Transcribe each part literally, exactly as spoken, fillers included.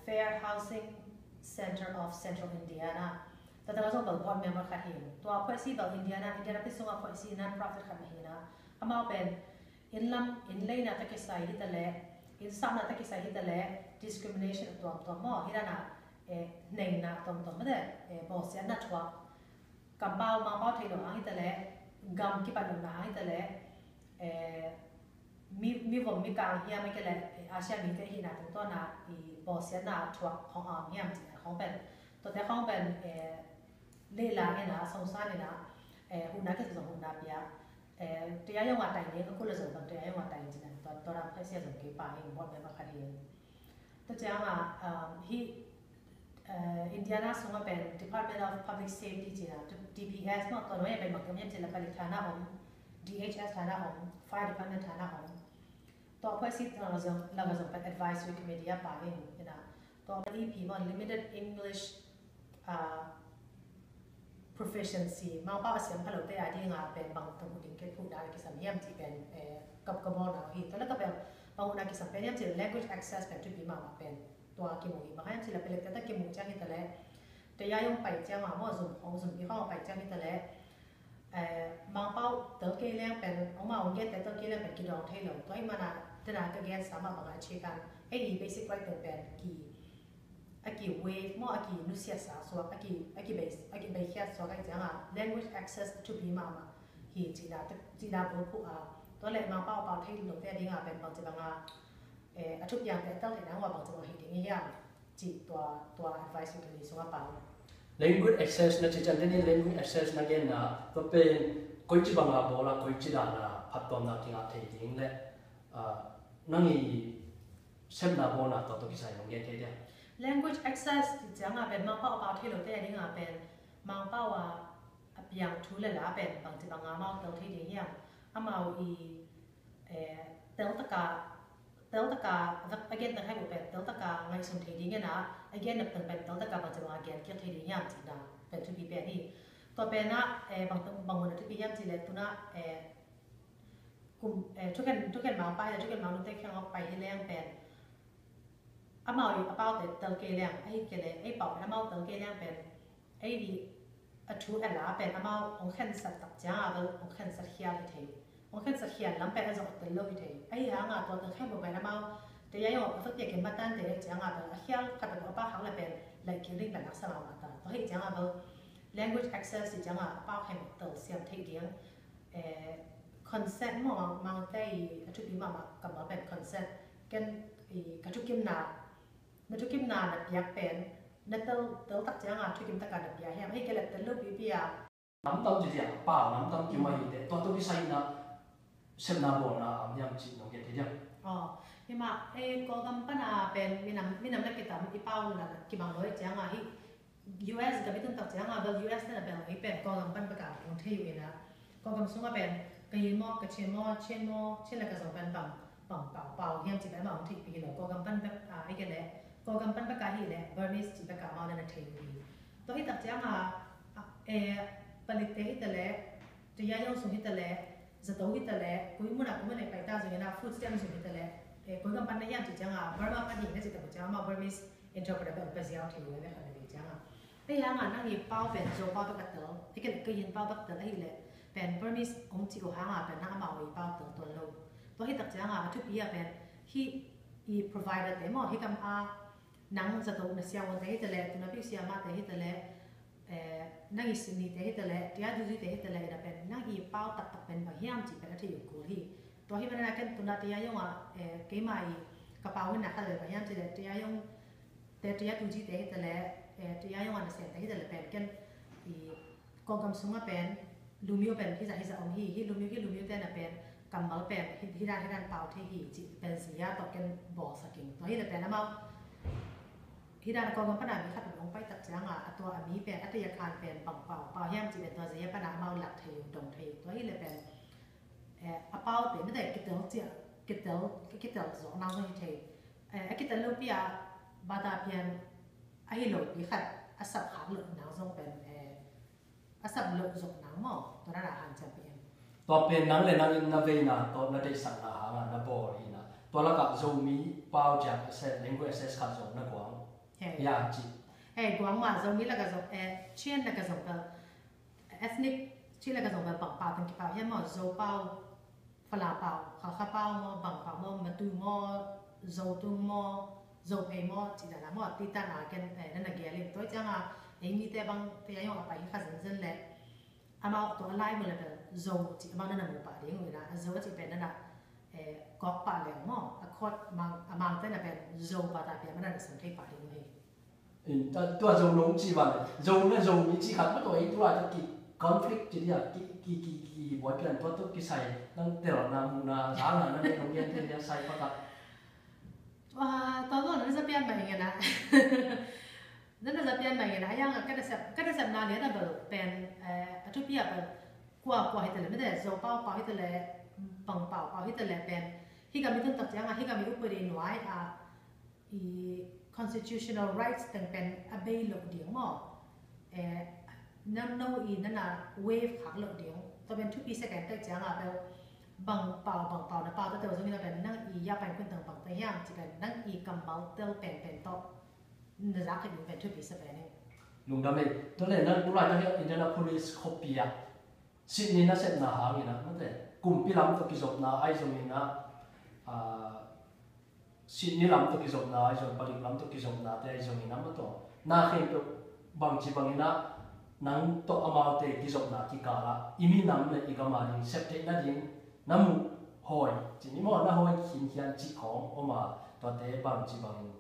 Fair Housing Center of Central Indiana. Tua teng zong bel board member khat hi. Tua phuaisi bel Indiana, Indianapolis sungah phuaisi non-profit khat mah hi na. Amau pen inn lam, inn leina tawh kisai hi ta leh, inn sapna tawh kisai hi ta leh, discrimination a tuamtuam maw, hi dan a, eh, neihna a tuamtuam mah teh, eh, bawlsiatna thuak, kampau Mangpau theih loh hang hi ta leh, gam kipat lohna hang hi ta leh, eh, mi, mi vom mi kang hiam, ahih kei leh, eh, Asia mite hihna tungtawn a i bawlsiatna thuak khong a om hiam cih khong pen, tuate khong pen, eh, leh la hi na, songsan hi na, eh, huhna kisa zong huhna pia, eh, tua zong a tai ding, a kul a zong bang tua zong a tai ding cih na, tua, tua ram khasia zong kei pa hi, board member khat hi. Tua ciang a, um, hi, eh, Indiana sungah pen Department of Public Safety cih na, D P S maw, tua nuai pen bang tam hiam cih leh palik thana om, D H S thana om, Fire Department thana om. Tua phuaisi, uh, zong, lama zong pen advisory committee a pa in, hi na. Tua pen E P maw, limited English, uh, proficiency, Mangpau a siam pha lote a ding a pen bang tawh ding kei phuhna kisam hiam cih pen, eh, ka, ka bawlna hi. Tua leh ka pen bang huhna kisam pen hiam cih leh language access pen thupi mahmah pen. Tua kimu hi, bang hiam cih leh palik tata kimu ciang hi ta leh, tua zong pai ciang a maw, zum khong, zum pi khong pai ciang hi ta leh, eh, Mangpau tel kei leng pen, ong ma ong gen te tel kei leng pen kidawng thei lo. Tua hi mana, tena ka gen sa mah bang a chi kan, ei i basic right pen ki, a ki waive maw, a ki nusiatsa suak, a ki, a ki bei, a ki beikhiat suak ahih ciang a, language access thupi mahmah hi cihna, cihna bul phuh a. Tua leh Mangpau a pau thei lote a ding a pen bangci bang a, eh, a thupiang te a tel theihna hua bangci bang hi ding hiam cih tua, tua advice pen mi sung a pau. Language access na ci ciang, teni language access na genna, tua pen koici bang a bawl a, koici dan a phattuamna kingah thei ding leh, ah, nang i sepna bawlna tawh tawh kisai nong gen thei dia. Language access ci ciang a pen Mangpau a pau thei lote a ding a pen Mangpau a, a piang thu leh la pen bangci bang a amau tel thei ding hiam. Amau i, eh, tel taka, tel taka, a gen ta khai bu pen tel taka ngaihsun thei ding hi na, a gen na pen pen tel taka bangci bang a gen kik thei ding hiam cihna pen thupi pen hi. Tua pen a, eh, bang, bang hun a thupi hiam cih leh tuna, eh, kum, eh, thukhen, thukhen Mangpau leh thukhen Mangnute kiang a pai hi leng pen amau i a paute tel kei leng, ahih kei leh ei pau pen amau tel kei leng pen, ei i a thu a la pen amau ong khensat tak ciang a bel ong khensat khial hi thei. Ong khensat khial lam pen a zong a tel lo hi thei. Ahih hang a tua teng khen bu pen amau, tua zong a fakpiak kei matan te ciang a bel a khial khat a pau khak leh pen laih kik ding pen haksa mahmah ta. Tua ahih ciang a bel language access ci ciang a a pau khen tel siam thei ding. Eh, consent maw, Mang, Mangte i a thupi mahmah kammal pen consent. Ken i ka thukimna, na thukimna na piak pen, na tel, tel tak ciang a thukim taka na pia hiam, ahih kei leh tel lo pipi a. Namtam ci ciang, pau namtam kim ahi te, tua tawh kisai na sepna bawlna a om hiam cih nong gen thei diam. Oh, hi mah, eh, Kawlgam pan a pen minam, minam na kitam i pau na kibang lo ciang a hi, U S gam i tun tak ciang a bel U S te na bel ei pen Kawlgam pan bek a hong thei uh hi na. Kawlgam sung a pen Kayin maw, Kachin maw, Chin maw, Chin leh Kazao pen bang, bang pau, pau hiam cih pen amau hong theihpih hi lo. Kawlgam pan bek a, ahih kei leh Kawlgam pan bek a hi leh Burmese cih bek a amau na na thei uh hi. Tua hi tak ciang a, a, eh, palikte hi ta leh, tua zong sung hi ta leh, zato hi ta leh, koi mun a koi mun a pai ta zong hi na, food stamp zong hi ta leh, eh, Kawlgam pan na hiam ci ciang a, Burma pan hi na ci tak ciang a amau Burmese interpreter bel pia ziau thei uh hi ve khat na ve ciang a. Ahih hang a nang i pau pen Zo pau bek a tel, ahih kei leh Kayin pau bek a tel ahih leh pen Burmese ong ci uh hang a pen nang amau i pau tel tuan lo. Tua hi tak ciang a a thupi a pen hih i provider te maw, hih kam a nang zato na siavuante hi ta leh, tuna pi siamahte hi ta leh, eh, nang i sinni te hi ta leh, tia duzi te hi ta leh, i na pen nang i pau taktak pen bang hiam cih pen a thei uh kul hi. Tua hi mana ken tuna tia zong a, eh, keima i ka pau hi na khat leh bang hiam cih leh tia zong te tia duzi te hi ta leh, eh, tia zong a nasem te hi ta leh pen ken i Kawlgam sung a pen Lumyo pen hi zah hi zah om hi, hi Lumyo, hi Lumyo te na pen kammal pen hi, hi dan hi dan pau thei hi cih pen zia tawh ken bawlsak ing. Tua hi leh pen amau hi dan a Kawlgam pan a mi khat ong pai tak ciang a, a tua a mi pen a tei a khan pen bang pau, pau hiam cih pen tua zia pan a amau lak thei uh, dong thei uh. Tua hi leh pen, eh, a paute mate kitel ciang, kitel, kitel zawh nang zong hi thei. Eh, a kitel lo pi a bata pian ahi lo pi khat a sap khak loh nang zong pen, eh, a sap loh zong nang maw, tua na na hanciam pi em. Tua pen nang leh nang in na veina tawh na deihsakna hang a na bawl hi na. Tua lakah Zomi pau ciang access, language access khat zong na guang. Ya ci. Guang mah Zomi lakah zong, Chin lakah zong bel, ethnic Chin lakah zong bel bang pau teng kipau hiam maw? Zo pau, Falam pau, Hakha pau maw, bang pau maw, Matu maw, Zotung maw, Zophei maw, ci dan a maw, ti tan a ken na na gel in. Tua ciang a ei mite bang te a yong a pai hi kha zenzen leh amau tua a lai mu le pen Zo ci amau na na mu pah ding uh hi na, a Zo a ci pen na na kawk pah leng maw, a khot mang a mang te na pen Zo pah ta pi amau na na sang thei pah ding uh hi. Tua Zo nong ci van Zo na Zo mi ci khat ma tua i tu lai ta ki conflict ci dia ki ki ki ki buai pian tua tu ki sai nang tel na mu na za na na ne nong yan te dia sai pa ta. Tua lo na za pian mai ngena. Nana za pian mai ngena ayang a ka nasep ka nasep na lian a bel pen a thupi a bel kua kua hi tale mete Zo pau pau hi tale bang pau pau hi tale pen hi ka mi tun tak ciang a hi ka mi upadi nuai a i constitutional rights teng pen a bei lo ding maw? Nang no i nana waive khak lo ding. Tua pen thupi second tak ciang a bel bang pau bang pau na pau ta teu zong ina pen nang i ya pen kun tang bang ta hiam ci pen nang i kammal tel pen pen tawh. Na zak hi pen thupi sa pen hi. Lungdam hi. Tua le nang kulai ta hiam Indianapolis khuapi ah Sydney na sepna hangin ah mate kumpi lam tawh kizopna ahi zongin ah Sydney lam tawh kizopna ahi zong palik lam tawh kizopna te ahi zongin ah mate na khempeuh bangci bangin ah nang tawh amaute kizopna kikal ah i minam le i gam a ding sep theih nading na muh hawi ci ni maw na hawi khinkhian cih khawng om a tuate bangci bangin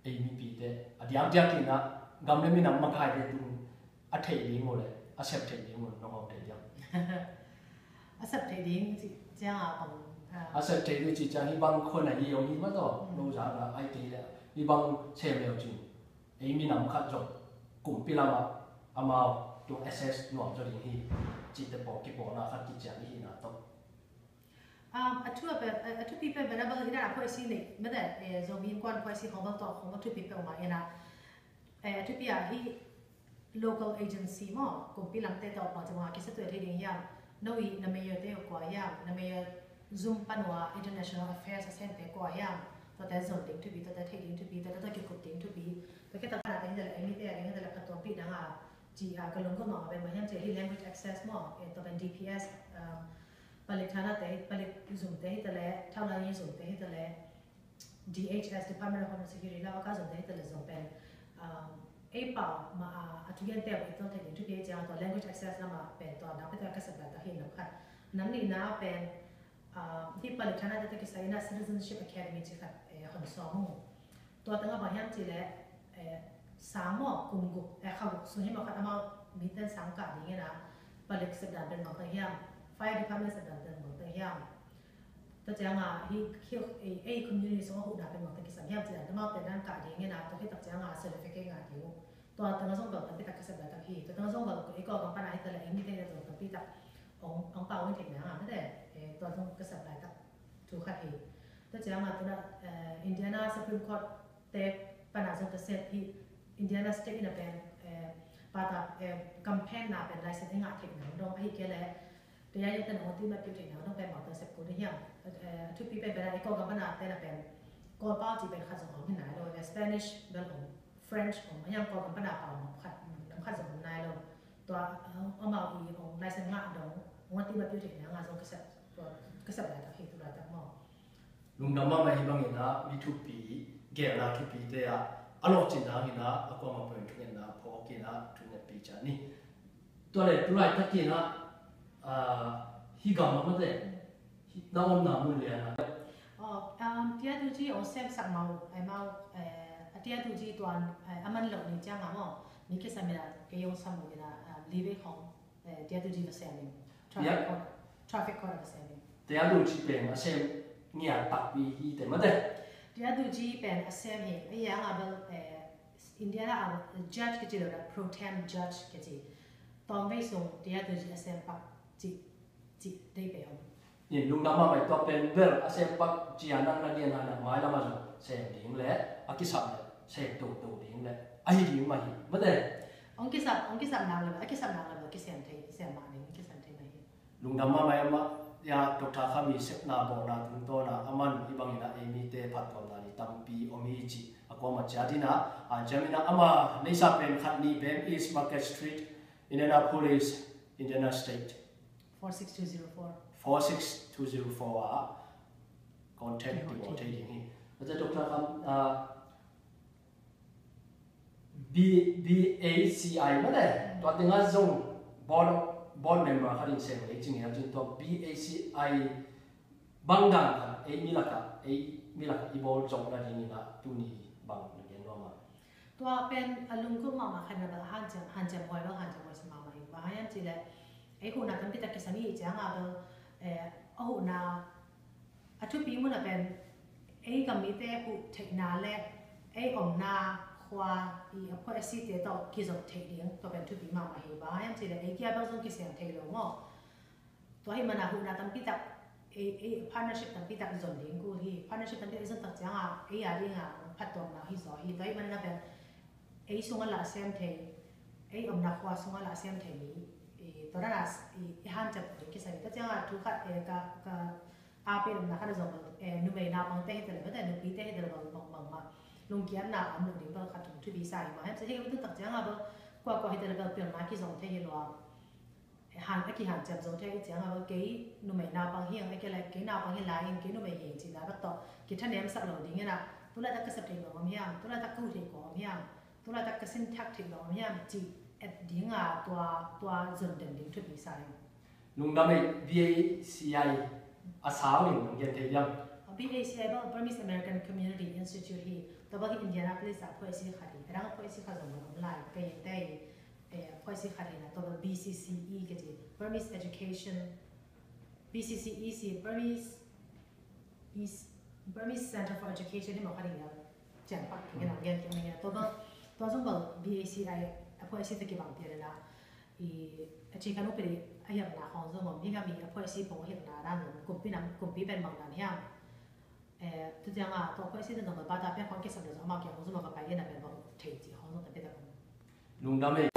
ei mipite a diakdiak in ah gam le minam makaite tung a theih ding uh le a sep theih ding uh nong hawm thei diam? A sep theih ding cih ciang a bang a sep theih ding cih ciang hi bang khon a hi om hi ma tawh lo zak a ai kei le hi bang sem leu cin ei minam khat zong kumpi lamah amau tung assess nuam zaw ding hi cihte pawl kipawlna khat kician i hihna tawh. A thu a pen a thupi pen pen a bang hi dan a policy nei mete Zomi Innkuan policy khong bang tawh khong bang thupi pen ma ina a thupi a hi local agency maw kumpi lamte tawh bang ci bang a kisa tuai thei ding hiam? No i na mayor te kua hiam? Na mayor zum panua international affairs a sente kua hiam? Tuate zon ding thupi tuate thei ding thupi tuate tawh kikup ding thupi tuate tak na te hi tale ei mite a ding hi tale phattuam pi dang a ci a ka lunggulh mah mah pen bang hiam ci hi language access maw tua pen D P S palik thana te hi palik zum te hi tale thauna ni zum te hi tale D H S Department of Homeland Security lau a ka zum te hi tale zong pen ei pau ma a a thugen te a i tol thei ding thupi ciang tua language access lama pen tua nak pen tua ka sep lai tak hi nam khat nam nihna pen hi palik thana te kisai na Citizenship Academy ci khat hon sawm uh. Tua tanga bang hiam ci le sang maw kum guk kha guk sung hi maw khat amau miten sang kah ding ina palik sepdan pen bang tang hiam fire department sepdan pen bang tang hiam? Tua cianga hi hi ei community sung a huhna pen bang tang kisam hiam ci dan amau pen dan kah ding ina tua hi tak cianga certificate ngah ding uh. Tua tanga zong bang tang pitak ka sep lai tak hi tua tanga zong bang ei ko bang pana hi tale ei miten zong tang pitak ong pau in theihna nga mete tua zong ka sep lai tak thu khat hi. Tua cianga tuna Indiana Supreme Court te pana zong ka sep hi. Indiana State ina pen pata campaign na pen license i ngah theihna dong ahi kei le tua ya yong ten ong ti ma piu theihna dong pen bang tang sep ko na hiam? A thupi pen pen a i ko gam pana te na pen ko pau ci pen khat zong ong hi nai lo Spanish bel ong French ong a hiam ko gam pana pau ong khat ong khat zong ong nai lo. Tua amau i ong license ngah dong ong a ti ma piu theihna nga zong ka sep tua ka sep lai tak hi tu lai tak maw? Lungdam mahmah hi bangin ah mi thupi gelna thupite ah a lawhcin hangin ah a kuamah pawhin thungetna phawkin ah thungetpi ciat ni. Tua le tu laitakin ah hi gam ah mate na omna mun lian ah. Tiatuji ong semsak mau ai mau a tiatuji tuan a man lo ni ciang ah maw mi kisamin ah kei ong sam uh in ah live khong tiatuji va sem in traffic court traffic court va sem in. Tiatuji pen a sem ngiat takpi hi te mate. Tiatuji pen a sem hi a yang a bel Indiana a judge kici lo na pro tem judge kici tawmvei sung tiatuji a sem pak ci ci dei pe om. In lungdam mahmah tua pen bel a sem pak cia nang na lian hana mai lama zong sem ding le a kisam le sem toto ding le ahi ding mah hi mate. Ong kisam ong kisam nang le a kisam nang le kisem thei sem mah ding kisam thei mah hi. Lungdam mahmah amah Ya, Doctor Kham i sepna bawlna tungtawna aman hih bangin a ei mite phattuamna ni tampi om hi cih a kuamah ciat in a, a ciamin a ama neisa pen khat ni, Bem East Market Street, Indianapolis, Indiana State. Four six two zero four. Four six two zero four ah contact ti bawl thei ding hi. Tua ciang Doctor Kham, ah, B, B A C I mah le, tua tengah zong board, board member khat in sem lei cing hi a, cin tua B A C I bang dan khat ei mi lakah, ei mi lakah i bawl zawhna dingin a tuni bang na gen nuam a? Tua pen a lunggulh mahmah khat na bel hanciam, hanciam huai bel hanciam huai sa mahmah hi. Bang hang hiam cih leh ei huhna tampi tak kisam i hih ciangah bel, eh, a huhna a thupi mun ah pen ei gam mite huh theihna le ei omna khua i a phuaisite tawh kizop theih ding, tua pen thupi mahmah hi. Bang hang hiam cih leh ei kia bang zong kisem thei lo maw. Tua ahih manin a huhna tampi tak, ei, ei partnership tampi tak zon ding kul hi. Partnership tampi tak i zon tak ciangah ei a dingah phattuamna hi zaw hi. Tua ahih manin a pen ei sungah lah sem thei, ei omna khua sungah lah sem thei mi, i, tua dan a, i, i hanciam ding kisam hi. Tua ciangah thu khat, eh, ka, ka a pia omna khat a zong, eh, numei naupangte hi ta le, mate nupite hi ta le bang, bang, bangmah lungkiatna om lo ding bel khat thum thupi sa hi mah. Hiam cih leh hih bang tak ciangah bel kuakua hi ta le bel pilna kizong thei hi lua. Han, a kihanciam zo thei ciangah bel kei numei naupang hi ing, a kia le kei naupang hi lai ing, kei numei hi ing cihna bek tawh kithanemsak lo dingin a, tulaitak ka sep theih bang om hiam, tulaitak ka huh theih kua om hiam, tulaitak ka sin thak theih bang om hiam cih et dinga tua, tua zon den ding thupi sa ing. Lungdam ei. B A C I a sau in nong gen thei diam? B A C I bang Burmese American Community Institute hi. Tua bang hi Indianapolis a phuaisi khat hi. A dang a phuaisi khat zong om lai, ka ente hi. Eh, phuaisi khat hi na, tua bang B C C E ka ci, Burmese Education, B C C E ci, Burmese, is, Burmese Center for Education hi maw, khat hi na. Cian pak ki na gen ki na. Tua bang, tua zong bang B A C I a phuaisi ta kibang pi na. I, a ci kanu pili a hiamna khong zong om hi, ka mi a phuaisi pong hiamna dan zong, kumpi nam, kumpi pen bang dan hiam. Eh, tu ciangah tua phuaisi dan zong bata pen khong kisam na zong amau kiang khong zong bang ka pai in a pen bang thei ci khong zong ta pen ta bang. Lungdam ei.